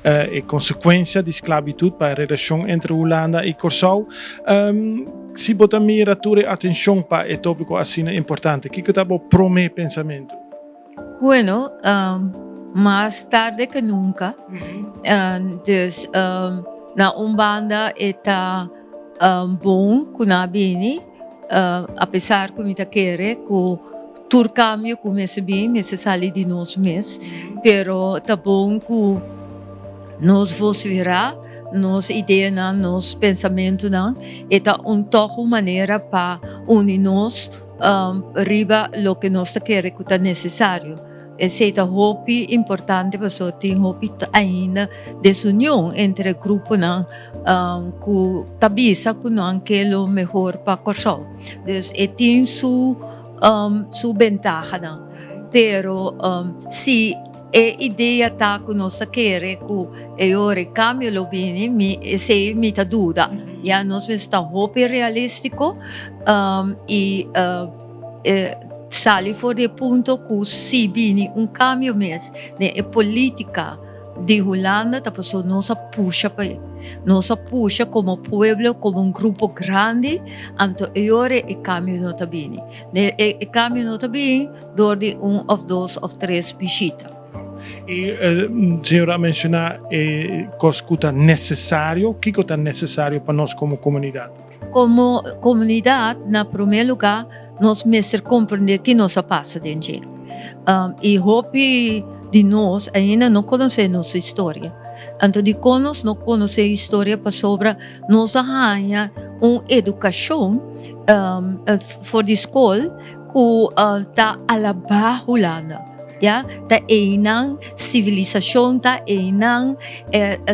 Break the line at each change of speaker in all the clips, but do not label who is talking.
E konsekuensia di sklabitut pa e relashon entre Hulanda i Kòrsou. Si bo ta mira tur e atenshon pa e tópiko asina importante, kiko ta bo promé pensamentu?
Bueno, mas tarde ke nunka. Dus na un banda e ta bon ku nan a bini, apesar ku mi ta kere ku Tur cambio cu mester bin mester sali di nos mes, pero ta bon cu nos vocifera nos ideanan, nos pensamentonan. E ta un toch un manera pa uni nos riba loke nos ta kere cu ta necesario. Esey ta hopi importante pasobra tin hopi ainda desunion entre gruponan cu ta bisa cu nan ke lo mehor pa Corsou. Dus e tin su su bentahanan. Pero si e idea ta cu nos ta kere cu e ora e cambio lo bini, mi esey mi ta duda. Ya nos mester ta hopi realistico y sali for di e punto cu si bini un cambio mes den e politica di Hulanda ta pasobra nos a pusha pa e. Nos a pusha komo pueblo, komo un grupo grandi, anto e ora e kambio no ta bini. E kambio no ta bini dor di un òf dos òf tres bishita.
I señora a menshoná e kos ku ta nesesario. Kiko ta nesesario pa nos komo komunidat?
Komo komunidat, na promé lugá, nos mester komprendé ki nos a pasa den dje. I hopi di nos ainda no konosé nos historia. Anto dikon nos no konosé historia? Pasobra nos a haña un edukashon for di skol ku ta alabá Hulanda. Ya, ta einan sivilisashon ta, einan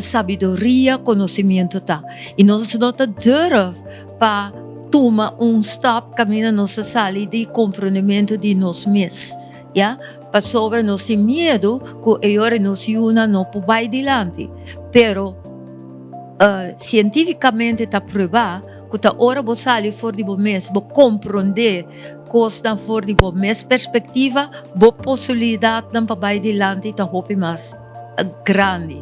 sabiduria, konosimiento ta. I nos no ta durf pa tuma un stap kaminda nos ta sali di komprondementu di nos mes, ya, pasobra nos tin miedu ku e ora nos yunan no por bai dilanti. Pero sientifikamente ta pruebá ku ta ora bo sali for di bo mes, bo komprondé kosnan for di bo mes perspektiva, bo posibilidatnan pa bai dilanti ta hopi mas grandi.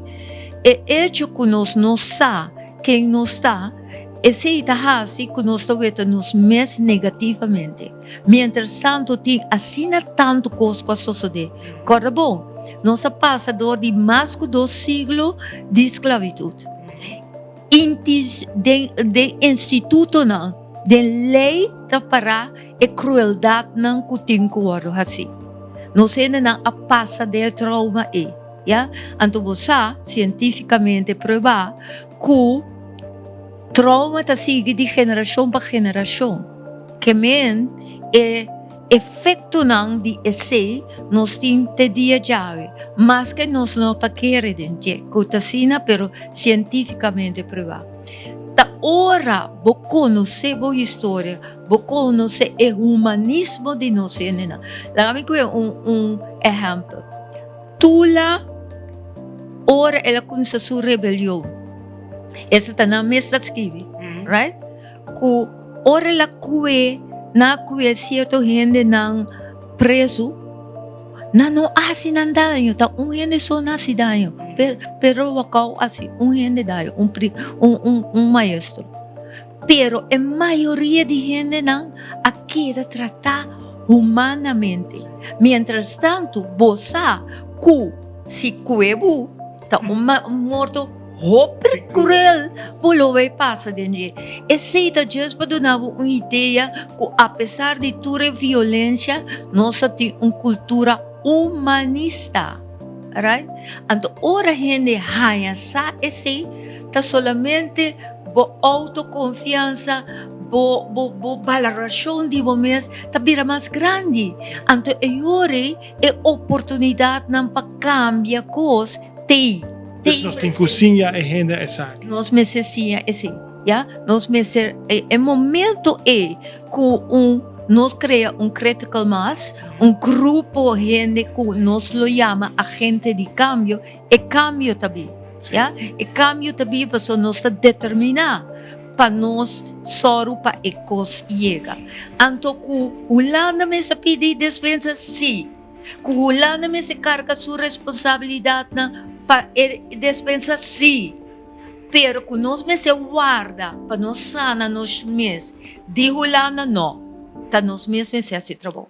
E echo ku nos no sa ken nos ta, Esei ta hasi ku nos ta weta nos mes negativamente. Mientrastantu tin asina tantu kos ku a sosodé. Kòrda bon, nos a pasa dor di mas ku dos siglo di sklabitut. Intis den den institutonan, den lei ta pará e krueldatnan ku tin ku wòrdu hasí. Nos hendenan a pasa den e trouma ei, ya. Anto bo sa, sientífikamente pruebá, Ku trouma ta sigui di generashon pa generashon. Ke men e efektonan di esei nos tin te dia djawe, maske nos no ta kere den dje ku ta asina, pero sientifikamente pruebá. Ta ora bo konosé bo historia, bo konosé e humanismo di nos hendenan. Laga mi kohe un ehèmpel. Tula ora el a cuminsa su rebelion. Esa ta nan mes ta skibi, right? Cu ora el a cue, nan a cue cierto hendenan preso, nan no a haci nan daño, ta un hende so nan haci daño, Pedro Wacao a haci un hende daño, un un un maestro. Pero e mayoria di hendenan a keda tratá humanamente. Miéntras tantu, bo sa ku si kue bo ta un morto hopi kruel, bo lo bai pasa den dje. Esei ta djis pa duna bo un idea ku apesar di tur e violensia, nos ta tin un kultura humanista. Right? Anto ora hende haña sa esei, ta solamente Bo outokonfiansa, bo bo bo balorashon di bo mes ta bira mas grandi. Anto e yori e oportunidatnan pa kambia kos t'ei.
Dus nos tin ku siña e hende esaki.
Nos mester siña esei, ya. Nos mester e e momento ei ku un nos krea un critical mass, un grupo hende ku nos lo yama agente di kambio, E kambio ta bin, ya. E kambio ta bin pasobra nos ta determiná pa nos sòru pa e kos yega. Anto ku Hulanda mester pidi despensa? Sí. Ku Hulanda mester karga su responsabilidatnan? Pa e despensa sí, pero ku nos mester warda pa nos sana nos mes di Hulanda no, ta nos mes mester hasi trabou.